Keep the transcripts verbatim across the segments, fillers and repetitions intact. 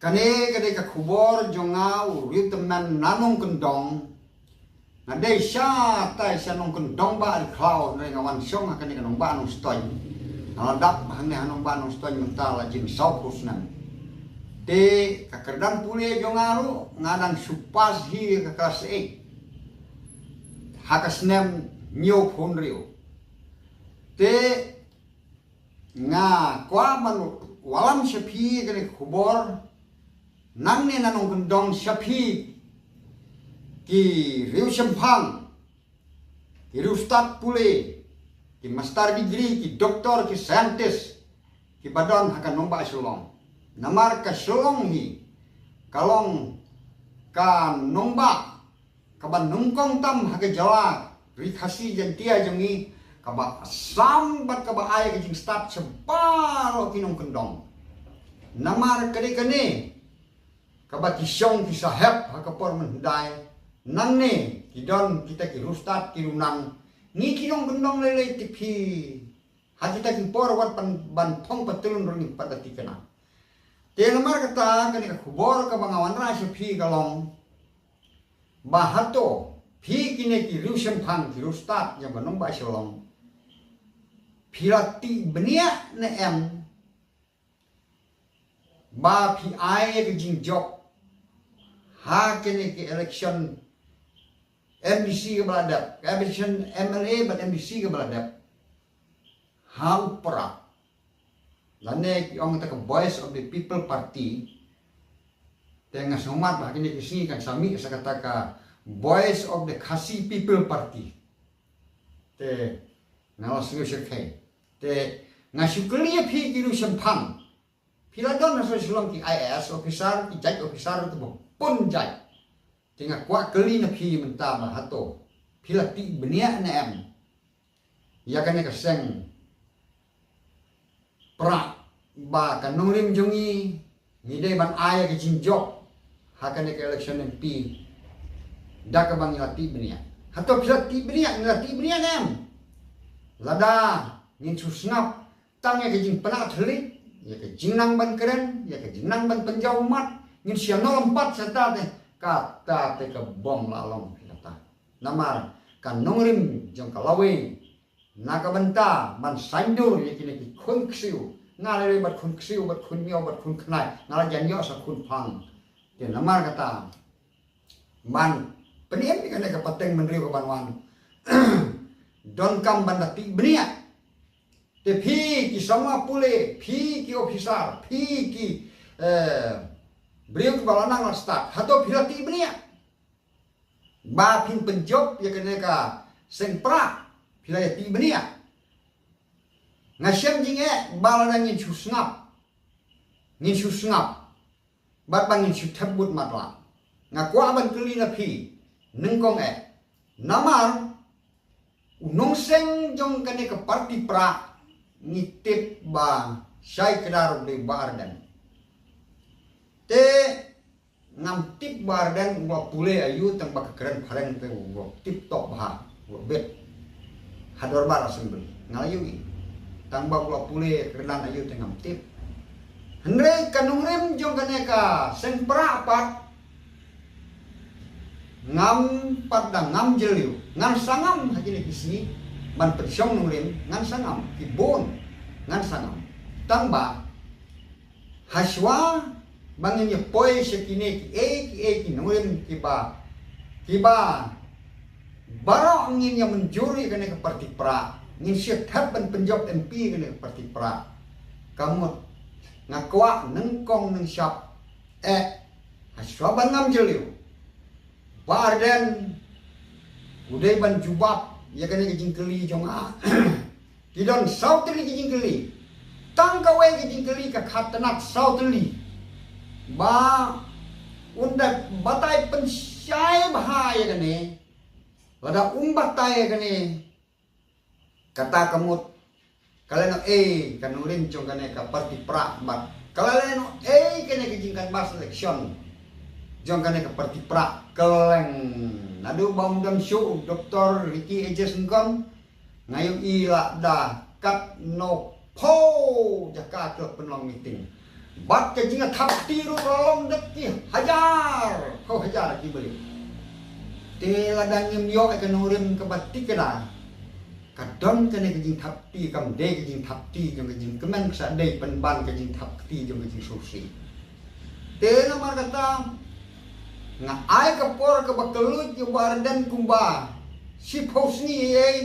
Kane ka dei ka khubor jong nga u riewtymmen na Nongkyndong. Nga dei sha tai sha Nongkyndong ba ri khlaw, nga wan shong ha kane ka nongbah Nongstoiñ. Nga la dap hangne ha nongbah Nongstoiñ mynta la jin saw phew snem. Te ka kyrdan pule jong nga ruh nga dang shu pass hi ka klas eight ha ka snem hynñiew phew hynriew. Te nga kwah ban wallam sha phi kane ka khubor. Nangne na Nongkyndong sha phi ki riewshemphang, ki riewstad pule, ki master degree, ki doctor, ki scientist, ki ba don ha ka nongbah Shillong. Namar ka Shillong hi ka long ka nongbah kaba nyngkong tam ha ka jylla ri Khasi Jaiñtia jong ngi, kaba sam bad kaba ai ka jingstad sha baroh ki nongkyndong. Namar ka dei kane kaba ki shong ki sahep ha ka por mynhyndai. Nangne ki don kita ki riewstad ki riewnang. Ngi ki nongkyndong lei lei te phi ha kita ki por wat ban, ban phong patlun ruh ngim pat da thikna. Te namar kata kane ka khubor kaba nga wanrah sha phi ka long ba hato phi kine ki riewshemphang ki riewstad jong ka nongbah Shillong, phi la tip bniah ne em ba phi ai ka jingjop ha kane ka election M D C kaba la dep, ka election M L A bad M D C kaba la dep ha u Prah, lane ki ong kata ka Voice of the People Party. Te nga sngewmat ba kine ki sngi kan sa mih sa kata ka Voice of the Khasi People Party. Te nga la sngew shyrkhei. Te nga shu kylli ïa phi ki riewshemphang. Phi la don ha Shillong ki I A S officer, ki judge officer, te ba pun judge. Te nga kwah kylli na phi mynta ba hato phi la tip bniah ne em ïa kane ka seng Prah ba ka nongrim jong ngi, ngi dei ban ai ka jingjop ha kane ka election M P da kaba ngi la tip bniah. Hato phi la tip bniah, ngi la tip bniah ne em? Lada ngin shu sngap tang ïa ka jingpynah thylliej, ïa ka jingnang ban kren, ïa ka jingnang ban pynjaw ummat, ngin shu ïa nol ym pat sa ta te, kata te ka bym lah long phi kata. Namar ka nongrim jong ka lawei na ka bynta ban saiñdur ïa kine ki khun ksiew. Nga lei lei bad khun ksiew, bad khun miaw, bad khun khnai, nga la jan ïoh sa khun phang. Te namar kata ban pynim ïa kane ka pateng bynriew ka ban wan, donkam ban da tip bniah. Te phi ki samla pule, phi ki officer, phi ki, eh, briew kiba la nang la stad, hato phi la tip bniah ba phin pynjop ïa kane ka seng Prah? Phi la ïa tip bniah? Nga shem jingeh ba lada ngin shu sngap, ngin shu sngap bad ba ngin shu thep bud matlah. Nga kwah ban kylli na phi nyngkong eh, namar u nongseng jong kane ka party Prah ngi tip ba shai kdar u dei Bah Ardent. Te ngam tip Bah Ardent u la pule aïu, tang ba ka kren phareng te u la tip top bha, u la bit ha dorbar assembly. Nga la ïohi tang ba u la pule kren aïu te ngam tip. Hynrei ka nongrim jong kane ka seng Prah pat ngam pat da ngam jylliew. Ngan sa ngam ha kine ki sngi ban pynshong nongrim, ngan sa ngam, ki bun ngan sa ngam. Tang ba hashwa ba ngin ïa poi sha kine kiei kiei ki nongrim kiba, kiba baroh ngin ïa mynjur ïa kane ka party Prah, ngin shu thep ban pynjop M P kane ka party Prah. Ka mut nga kwah nyngkong nyngshap eh, hashwa ban ngam jylliew, Bah Ardent u dei ban jubab ïa kane ka jingkylli jong nga. Ki don saw tylli ki jingkylli. Tang kawei ki jingkylli ka khatnat saw tylli. Ba un da batai pynshai bha ïa kane. Lada um batai ïa kane, kata ka mut ka lehnohei ka nongrim jong kane ka party Prah bad ka lehnohei kane ka jingcanvass election jong kane ka party Prah. Ka leng naduh ba ym don shuh u Doctor Ricky A J Syngkon, nga ïohi la da katno phew jaka ki la pynlong meeting. Bad ka jingthap kti ruh ka long da ki hajar, khaw hajar ki briew. Te lada ngim ïoh ïa ka nongrim kaba thikna, ka don kane ka jingthap kti kam dei ka jingthap kti jong ka jingkmen, ka sa dei pynban ka jingthap kti jong ka jingsngewsih. Te namar kata nga ai ka por kaba kylluid ïa u Bah Ardent kumba shiphew sngi ei,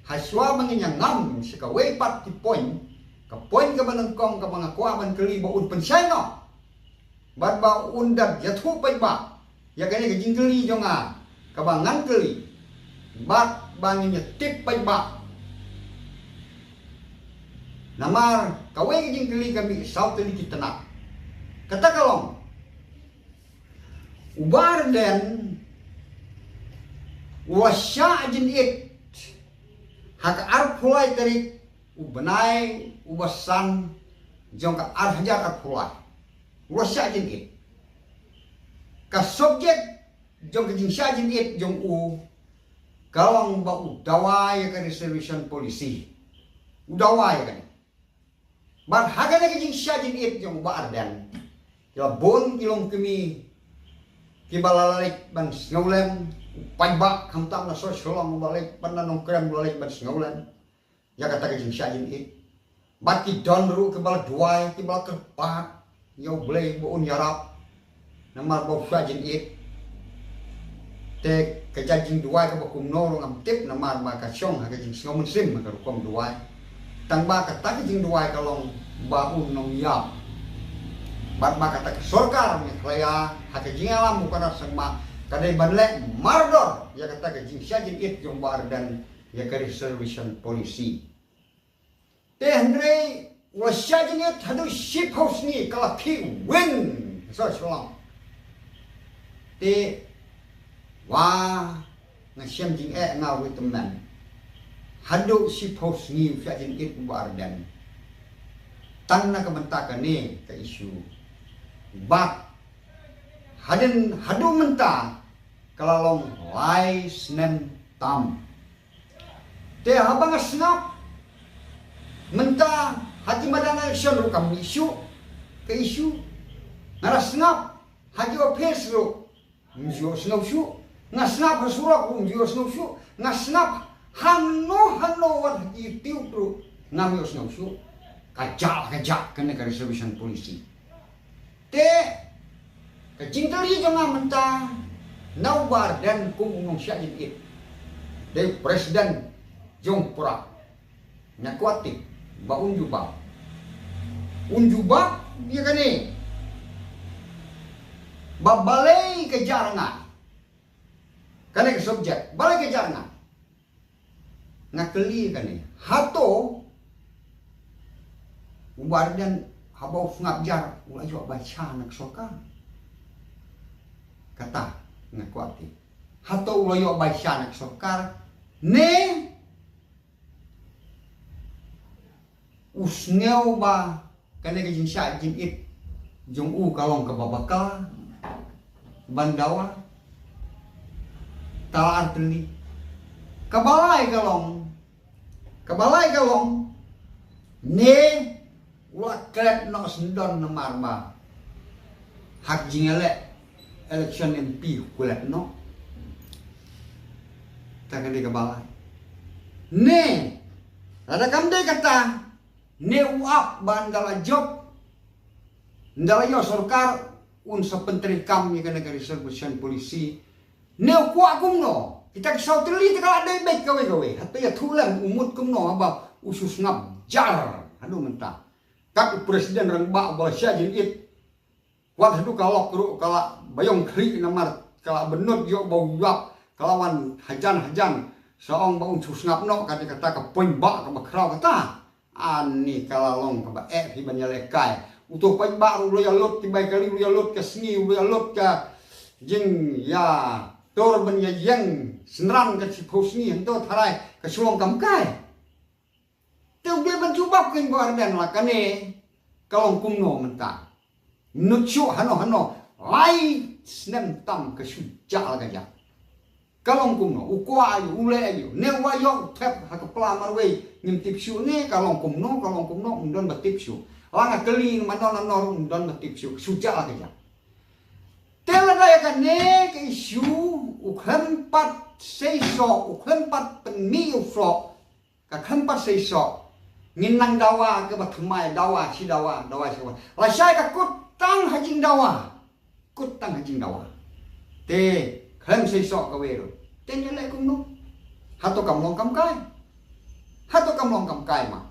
ha shuwa ba ngin ïa ngam sha kawei pat ki point, ka point kaba nyngkong kaba nga kwah ban kylli ba un pynshai noh bad ba un da ïathuh paidbah ïa kane ka jingkylli jong nga kaba ngan kylli, bad ba ngin ïa tip paidbah. Namar kawei ka jingkylli ka mih saw tylli ki tnat. Kata ka long, u Bah Ardent u la shah jingit ha ka arphew lai tarik u bnai uba san jong ka ar hajar arphew lai. U la shah jingit. Ka subject jong ka jingshah jingit jong u ka long ba u dawa ïa ka reservation policy. U dawa ïa kane. Bad ha kane ka jingshah jingit jong u Bah Ardent, ki la bun ki longkmie kiba la leit ban sngewlem, u paidbah khamtam na sor Shillong uba leit ban na Nongkrem uba leit ban sngewlem ïa kata ka jingshah jingit. Bad ki don ruh kiba la duwai, kiba la kyrpad ïa U Blei ba un ïarap namar ba u shah jingit. Te ka jait jingduwai kaba kumno ruh ngam tip namar ba ka shong ha ka jingsngew mynsiem ha ka rukom duwai. Tang ba kata ka jingduwai ka long ba un nongïap. Bad ba kata ka sorkar Meghalaya ha ka jingïalam u Conrad Sangma ka dei ban leh mardor ïa kata ka jingshah jingit jong u Bah Ardent ïa ka reservation policy. Te hynrei u la shah jingit haduh shiphew sngi ka la khih win. Sa shuwa te wa nga shem jingeh nga wei tymmen. Haduh shiphew sngi u shah jingit u Bah Ardent tang na ka bynta kane ka issue. Bad hadien haduh mynta ka la long lai snem tam. Te haba nga sngap mynta ha ki madan election ruh kam mih shuh ka issue. Nga la sngap ha ki office ruh ym ju sngew shuh. Nga sngap ha surok ruh ym ju sngew shuh. Nga sngap hangno hangno wat ha ki YouTube ruh ngam ju sngew shuh. Ka jah ka jah kane ka reservation policy. Te ka jingkylli jong nga mynta na u Bah Ardent kum u nongshah jingit, dei president jong pura, nga kwah tip ba un jubab, un jubab ïa kane ba balei ka jah nga, kane ka subject balei ka jah nga. Nga kylli kane, hato u Bah Ardent haba u sngap jar u la ïoh baisa na ka sorkar? Kata nga kwah tip. Hato u la ïoh baisa na ka sorkar ne u sngew ba kane ka jingshah jingit jong u ka long kaba bakla ban dawa? Tang ar tylli. Kaba lai ka long, kaba lai ka long, ne u la klet noh syndon namar ba ha ka jingïaleh election M P u klet noh. Ta ka dei kaba lai. Ne lada kam dei kata, ne u ap ba ynda la jop, ynda la ïoh sorkar, un sa pyntreikam ïa kane ka reservation policy. Ne u kwah kumno? Kita ki saw tylli te ka la dei beit kawei kawei. Hato ïathuh lem u mut kumno haba u shu sngap jar haduh mynta. Kat u president rangbah ba la shah jingit. Wat haduh ka lok ruh ka la ba ïong khlieh namar ka la bynnud ïoh ba u ïap, ka la wan hajan hajan. Sa ong ba un shu sngap noh, kata kata ka point ba kaba khraw kata. Ani ka la long kaba eh phi ban ïalehkai. Uto paidbah ruh u la ïalut ki bai kali, u la ïalut ka sngi, u la ïalut ka jingïatur ban ïaïeng synran ka shiphew sngi, hynto tharai ka shu long kam kai. Te u dei ban jubab kein Bah Ardent la kane ka long kumno mynta. Mynta shu hano hano lai snem tam ka shu jah la ka jah. Ka long kumno, u kwah aïu, u leh aïu, ne u wa ïoh thep ha ka pla marwei ngim tip shuh ne, ka long kumno, ka long kumno, ym don ba tip shuh. Plang a kali mano na nor um don na tip shu shu ja ka ja. Te la da ya kane ka issue u khlem pat sei so u khlem pat pynmi u fro ka khlem pat sei so. Ngin nang dawa ka ba thymmai dawa shi dawa dawa shi dawa. La shai ka kut tang ha jing dawa. Kut tang ha jing dawa. Te khlem sei so ka wei ru. Te ne le kum no. Hato kam long kam kai. Hato kam long kam kai ma.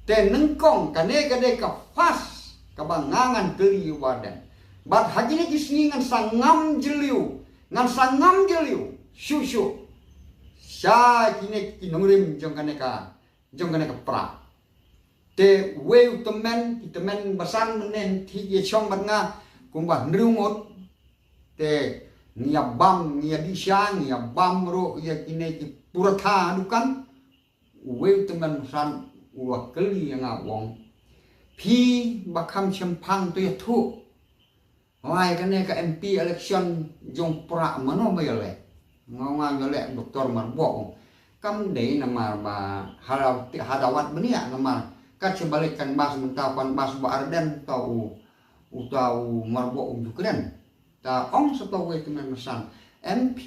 Te nyngkong kane kane ka fas ka ba nga ngan kli yu ba den. Bat ha kine ki sngi ngan sa ngam jeliu. Ngan sa ngam jeliu. Shu shu. Sha kine ki nongrim jong kane ka jong kane ka pra. Te wei u temen ki temen basan menen thi ye chong bat nga kumba hynriu ngut. Te ngia bam ngia di sha ngia bam ro ya kine ki puratha dukan. Wei u temen basan u wa kli ya nga wong. Phi ba kham chempang tu ya thu. Wai kane ka M P election jong pra mano ba ya le. Nga nga ya le doktor Marbok. Kam dei namar ba hadaw hadaw wat benia namar kat se balik kan bas mynta kan bas ba Arden ta u u ta u Marbok u Ukraine. Ta ong sa ta wei temen basan M P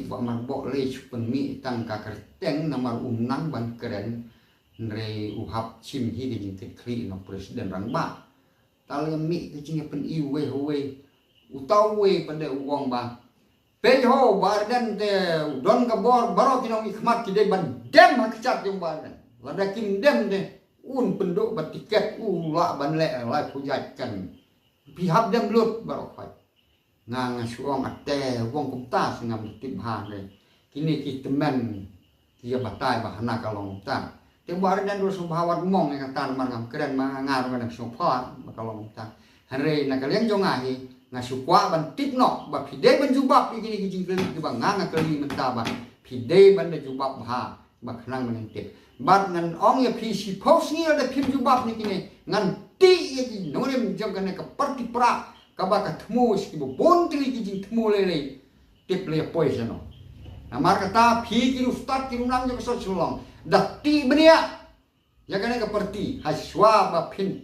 ba Marbok le chu pynmi tang ka kerteng namar u nang ban kren. Nrei u hap chim hi ka jingkit khli no president rang ba. Tal ya mi ka jing ya pyn i wei ho wei. U tau wei pada u wong ba. Pei ho ba Arden te u don ka bor baro ki nong i khmat ki dei ban dem ha kchat jong ba Arden. Lada kim dem te un pynduk ba tiket u la ban le lai pujat kan. Pi hap dem lut baro khwai. Nga nga shu ong ate wong kumta si ngam tip ha ne. Kini ki temen ki ya batai ba hana ka long kumta. Te ba Arden dur shu ba wat mong ne kata man ngam kren ma nga ru ngam shu pha ba ka long kumta. Hanre na ka liang jong nga hi nga shu kwah ban tip no ba phi dei ban jubab ïa kini ki jingkylli ki ba nga nga kylli mynta ba phi dei ban da jubab ba ba khnang ban tip. Bad ngan ong ïa phi shi phew sngi da phim jubab ne kine ngan tih ïa ki nongrim jong kane ka parti pra kaba ka thmu shi ki bun tylli ki jingthmu lei lei. Tip lei poi sha no. Namar kata phi ki rustad ki runang jong ka sot Shillong da tih bniah ïa kane ka parti ha shwa ba phin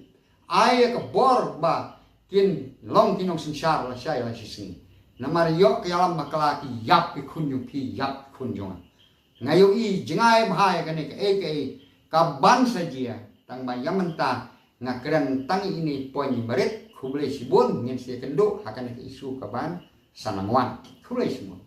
ai ïa ka bor ba kin long ki nongsynshar lashai lashisngi. Namar ïoh ka ïalam bakla ki ïap ki khun jong phi ïap ki khun jong nga. Nga ïohi jngai bha ïa kane kaei kaei ka ban sa jia tang ba ïa mynta nga kren tang ïa ine point barit. Khublei shibun ngin sa ïakynduh ha kane ka issue ka ban sa nang wan. Khublei shibun.